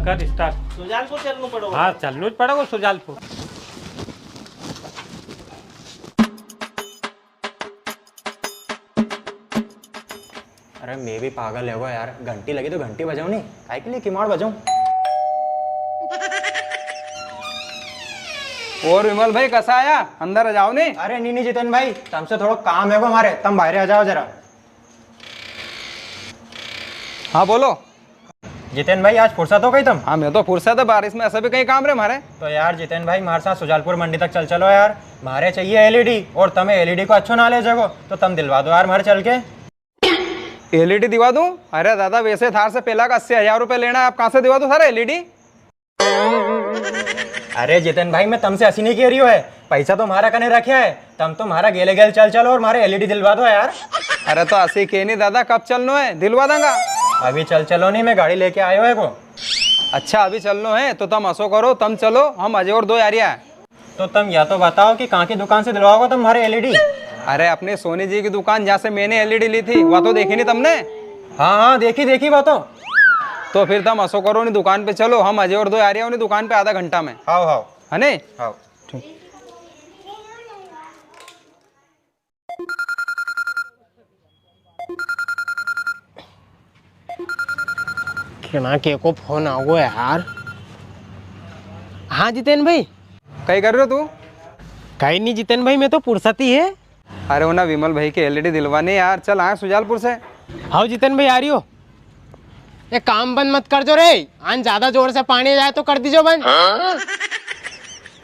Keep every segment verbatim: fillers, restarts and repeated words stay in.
कर start। सुजालपुर चलनो पड़ेगा। हाँ, चलनो ही पड़ेगा सुजालपुर। अरे, मैं भी पागल है वो यार, घंटी लगी तो घंटी बजाऊं नी, काय के लिए किमाड़ बजाऊं? और विमल भाई, कसा आया? अंदर आ जाओ नी। अरे नी, नी जितेन भाई, तमसे थोड़ो काम है वो हमारे, तम बाहर आ जाओ जरा। हाँ, बोलो। जितेन भाई, आज फुर्सत हो गई तम? हाँ, मैं तो फुर्सत है, बारिश में ऐसा भी कई काम रे म्हारे? तो यार जितेन भाई, म्हारे साथ सुजालपुर मंडी तक चल चलो यार, म्हारे चाहिए एलईडी, और तमे एलईडी को अच्छो knowledge है वो, तो तम दिलवा दो यार म्हारे चल के। एलईडी दिवा दूं? अरे दादा, वैसे थार से पहला का अस्सी हजार रुपए लेना है, आप कहाँ से दिवा दूं सारा एलईडी? अरे जितेन भाई, मैं तमसे असी नी कह रियो है, पैसा तो म्हारा कने रख्या है, तम तो म्हारा गेले गेल चल चलो और म्हारे एलईडी दिलवा दो यार। अरे तो असी के नी दादा, कब चलनो है, दिलवा दांगा। अभी चल चलो नी, मैं गाड़ी लेके आयो है को। अच्छा, अभी चलनो है तो तम असो करो, तम चलो, हम अजय और दो आ रिया है। तो तम या तो बताओ कि कहाँ की दुकान से दिलवाओगा तम म्हारे एलईडी? अरे अपने सोनी जी की दुकान, जहाँ से मैंने एलईडी ली थी, वह तो देखी नी तमने? हाँ, हाँ, देखी, देखी वह तो। तो फिर तम असो करो, उनी दुकान पे चलो, हम अजय और दो आ रिया है उनी दुकान पे आधा घंटा में। हाव, हाव। है ने? हाव। ठीक। किना के को फोन आ गो यार। हाँ जितेन भाई। कई कर रियो तू? कई नी जितेन भाई, मैं तो फुर्सत ही है। अरे उना विमल भाई के एलईडी दिलवानी यार, चल आए सुजालपुर से। हाव जितेन भाई, आ रियो। ये काम बंद मत कर जो रे, आन ज्यादा जोर से पानी जाए तो कर दीजो बंद।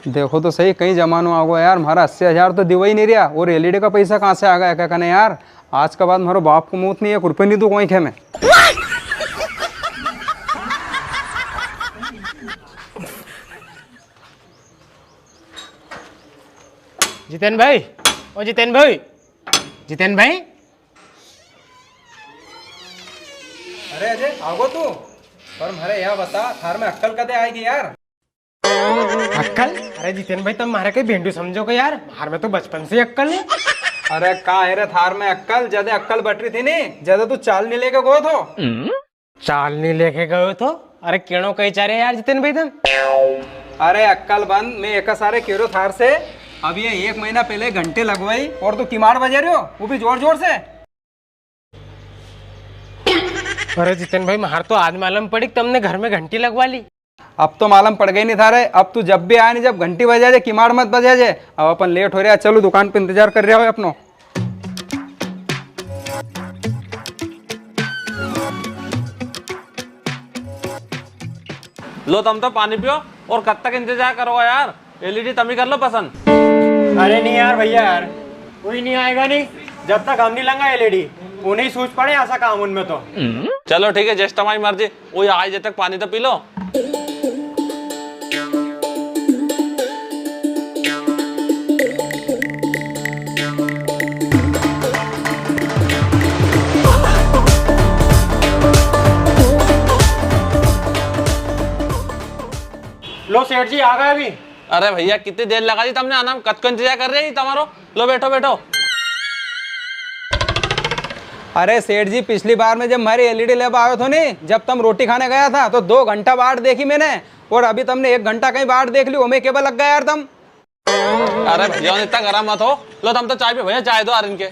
देखो तो सही, कई जमानो आ गो यार, म्हारा अस्सी हजार तो दिवा ही नी रिया, और एलईडी का पैसा कहाँ से आ गया क्या कने यार? आज का बाद म्हारो बाप को मौत नी, एक रुपये नी दूं कोई खे मैं। जितेन भाई, ओ जितेन भाई, जितेन भाई। अरे अजय, आगो तू? पर म्हारे या बता, थार में अक्कल कदे आएगी यार? अक्कल? अरे जितेन भाई, तम म्हारे कई भेंडू समझो को यार? म्हारे में तो बचपन से ही अक्कल है। अरे का है रे थार में अक्कल? जदे अक्कल बटरी थी नी, जदे तू चालनी लेके गयो थो। चालनी लेके गयो थो? अरे केणो कई चाह रिया यार जितेन भाई तम? अरे अक्कल बंद, मैं एक सारे कह रियो थार से, अब ये एक महीना पहले घंटी लगवाई और तू किमाड़ बजा रियो, वो भी जोर जोर से। अरे जितेन भाई, म्हारे तो आज मालूम पड़ी कि तमने घर में घंटी लगवा ली। अब तो मालूम पड़ गई नी थारे, अब तू जब भी आए नी, जब घंटी बजा जे, किमाड़ मत बजा जे। अब अपन लेट हो रिया, चलो दुकान पे इंतजार कर रिया हो अपनो। लो तम तो पानी पियो, और कद तक इंतजार करोगा यार? एलईडी तमी कर लो पसंद। अरे नी यार भैया यार, कोई नी आएगा नी, जब तक हम नी लांगा एलईडी, उन्हें सूझ पड़े ऐसा काम उनमें तो। चलो ठीक है, जैसी तमारी मर्जी। ओ, ये आई जब तक पानी तो पी लो। लो सेठ जी, आ गया अभी। अरे भैया, कितनी देर लगा दी तमने आना में? कद को इंतजार कर रिया ही तमारो। लो, बैठो, बैठो। अरे सेठ जी, पिछली बार में जब म्हारी एलईडी लेवा आयो थो नी, जब तम रोटी खाने गया था, तो दो घंटा बाट देखी मैंने, और अभी तमने एक घंटा कई बाट देख ली, ओमे केबल लग गया यार तम। अरे भैया, इतना गरम मत हो। लो, तम तो चाय पियो भैया, चाय दो यार इनके।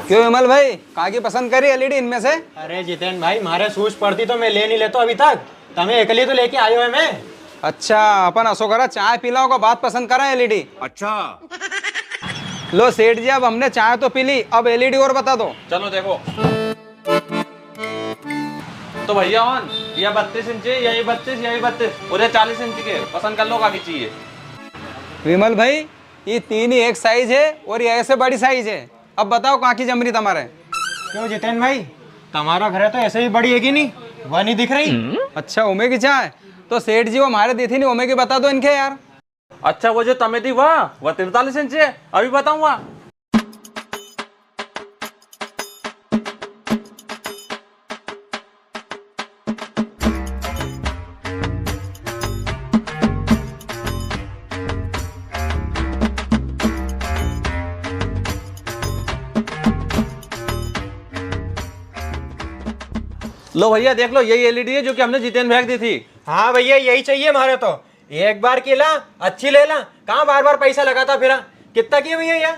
क्यों विमल भाई, कां की पसंद करी एलईडी इनमें से? अरे जितेन भाई, म्हारे सूझ पड़ती तो मैं ले नी लेतो अभी तक। तमे एकली तो लेके आयो है मैं। अच्छा, अपन असो करा, चाय पी लाओ का बाद पसंद करा एलईडी। अच्छा। लो सेठ जी, अब हमने चाय तो पी ली, अब एलईडी और बता दो। चलो देखो। तो भैया, वन, या बत्तीस इंच है, या ये बत्तीस, या ये बत्तीस, और या चालीस इंच के, पसंद कर लो, कां की चाहिए। विमल भाई, ये तीन ही एक साइज है और ये ऐसे बड़ी साइज है। अब बताओ, कां की जम री तमारे? क्यों जितेन भाई, तमारा घरे तो ऐसे ही बड़ी है कि नी, वा नी दिख री? अच्छा, ओमे की चाय? तो सेठ जी, वो म्हारे दी थी नी, ओमे की बता दो इनके यार। अच्छा, वो जो तमे दी वा, वा तिरतालीस इंच है, अभी बताऊंगा। लो भैया, देख लो, यही एलईडी है जो कि हमने जितेन भैया की दी थी। हाँ भैया, यही चाहिए हमारे तो। एक बार की ला, अच्छी ले ला, कहाँ बार बार पैसा लगाता फिरा। कितना की है भैया या?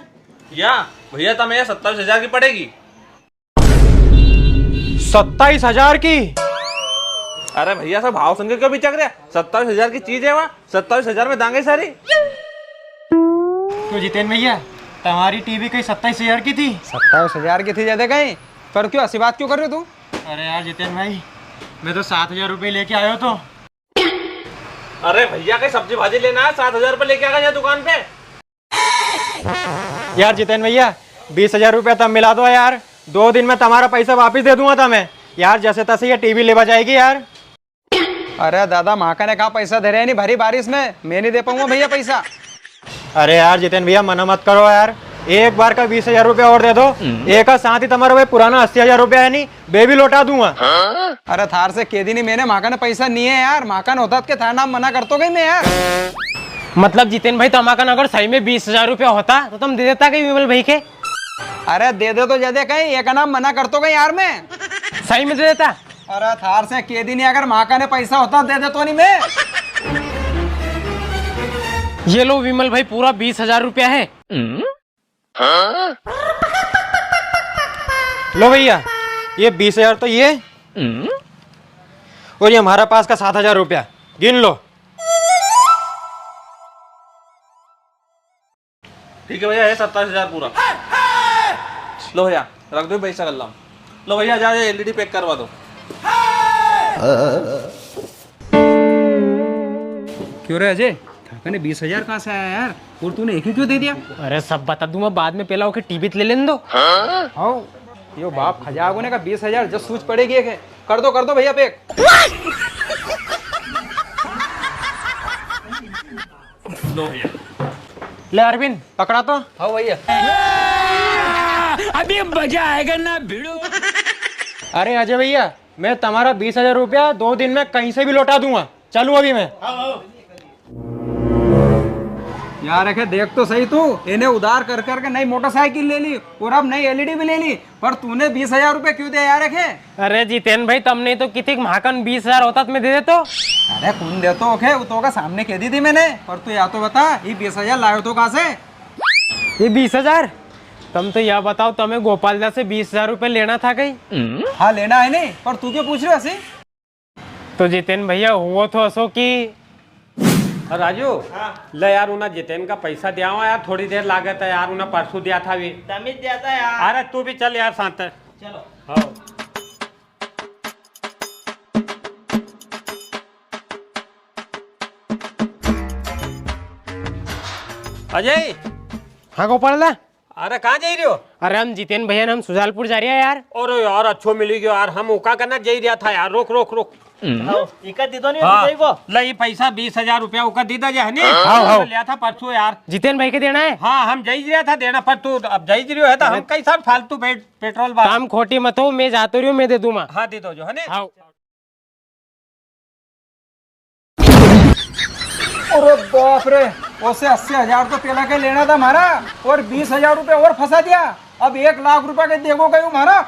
या भैया, तमे या सत्ताईस हजार की पड़ेगी। सत्ताईस हजार की? अरे भैया, सब भाव सुन के क्यों बिचक रहे? सत्ताईस हजार की चीज है वहाँ, सत्ताईस हजार में दांगे सारी। क्यों जितेन भैया, तुम्हारी टीवी कई सत्ताईस हजार की थी? सत्ताईस हजार की थी जदे कई, पर क्यों असी बात क्यों कर रहे हो तू? अरे यार जितेन भाई, मैं तो सात हजार रुपये लेके आयो तो। अरे भैया, कई सब्जी भाजी लेना है, सात हजार रुपये लेके आ गए यहाँ दुकान पे। यार जितेन भैया, बीस हजार रुपया तम मिला दो यार, दो दिन में तुम्हारा पैसा वापस दे दूंगा तमे। यार जसे तसे ये टीवी लेवा जाएगी यार। अरे दादा, म्हां कने कहाँ पैसा धरे है नी भरी बारिश में, मैं नी दे पाऊंगा भैया पैसा। अरे यार जितेन भैया, मना मत करो यार, एक बार का बीस हजार रुपया और दे दो, एक साथ ही तुम्हारा वही पुराना अस्सी हजार रुपया है नी, बे भी लौटा दूंगा। अरे थार से कह दी नी मैंने, म्हां कने पैसा नी है यार, म्हां कने होता के थारा नाम मना करतो कई मैं यार। मतलब जितेन भाई, तमाकन अगर सही में बीस हजार रुपया होता तो तुम दे देता कई विमल भाई के? अरे दे दे तो जदे कई, एक नाम मना करतो कई यार मैं। सही में दे देता? अरे थार से कह दी नी, अगर म्हां कने पैसा होता दे देतो नी मैं। ये लो विमल भाई, पूरा बीस हजार रुपया है। लो भैया, ये बीस हजार तो ये, और ये हमारा पास का सात हजार रुपया, गिन लो। ठीक है भैया, ये सत्ताईस हजार पूरा। लो भैया, रख दो पैसा गल्ला में। लो भैया, जा, जा, एलईडी पैक करवा दो। क्यों रे अजय, थाकने बीस हजार कहाँ से आया यार? और तूने एक ही क्यों दे दिया? अरे सब बता दूंगा बाद में, पहला ओके टीवी ले लेने दो। हाँ, यो बाप खजागो ने का बीस हजार जब सूझ पड़ेगी एक है। कर दो, कर दो भैया पैक। लो भैया। ले अरविंद, पकड़ा तो। हाँ भैया। अभी मजा आएगा ना भिड़ू। अरे अजय भैया, मैं तुम्हारा बीस हजार रुपया दो दिन में कहीं से भी लौटा दूंगा। चलूं अभी मैं। यार अखे देख तो सही तू, इने उधार कर करके नई मोटरसाइकिल ले ली और अब नई एलईडी भी ले ली, पर तूने बीस हजार रुपए क्यों दिया यार अखे? अरे जितेन भाई, तमने तो कितिक म्हाकन बीस हजार होता तो मैं दे देतो। अरे कुण देतो अखे, वो तो का सामने कह दी थी मैंने, पर तू या तो बता, ये बीस हजार लायो तो कहाँ से? ये बीस हजार? तम तो या बताओ, तमे गोपाल दा से बीस हजार रुपए लेना था कहीं? हाँ लेना है नी, पर तू क्यों पूछ रहे हो ऐसे? तो जितेन भैया, हुओ तो असो कि अरे राजू, हाँ। ले यार, उन्हें जितेन का पैसा दिया हुआ यार, थोड़ी देर लागत है यार, उन्हें परसों दिया था भी। तमीज दिया था यार। अरे तू भी चल यार साथ। चलो। हाँ। अजय। हाँ गोपाल दा। अरे, कहाँ जाई रह्यो? अरे, हम जितेन भैया ने हम सुजालपुर जा रहे हैं यार। अरे यार, अच्छो मिली गयो यार, हम उका कना जाई रहा था यार। रोक, रोक, रोक। हाँ, इका दीदो नहीं हाँ। होती वो। ले, ये पैसा बीस हजार रुपया उका दीदा जा, है नी? हाँ, हाँ। लिया था परसों यार। जितेन भाई के देना है? हाँ, हम जाई रहा था देना, पर तू अब जाई रह्यो है तो हम अरे कई सार फालतू पे-, पेट्रोल बार। काम खोटी मत हो, मैं जातो रह्यो, मैं दे दूंगा। हाँ, दीदो जो, है नी? हाँ। अरे बाप रे, उसे अस्सी हजार तो पेला के लेना था हमारा और बीस हजार रुपया और फंसा दिया। अब एक लाख रुपया के देगो कई हमारा।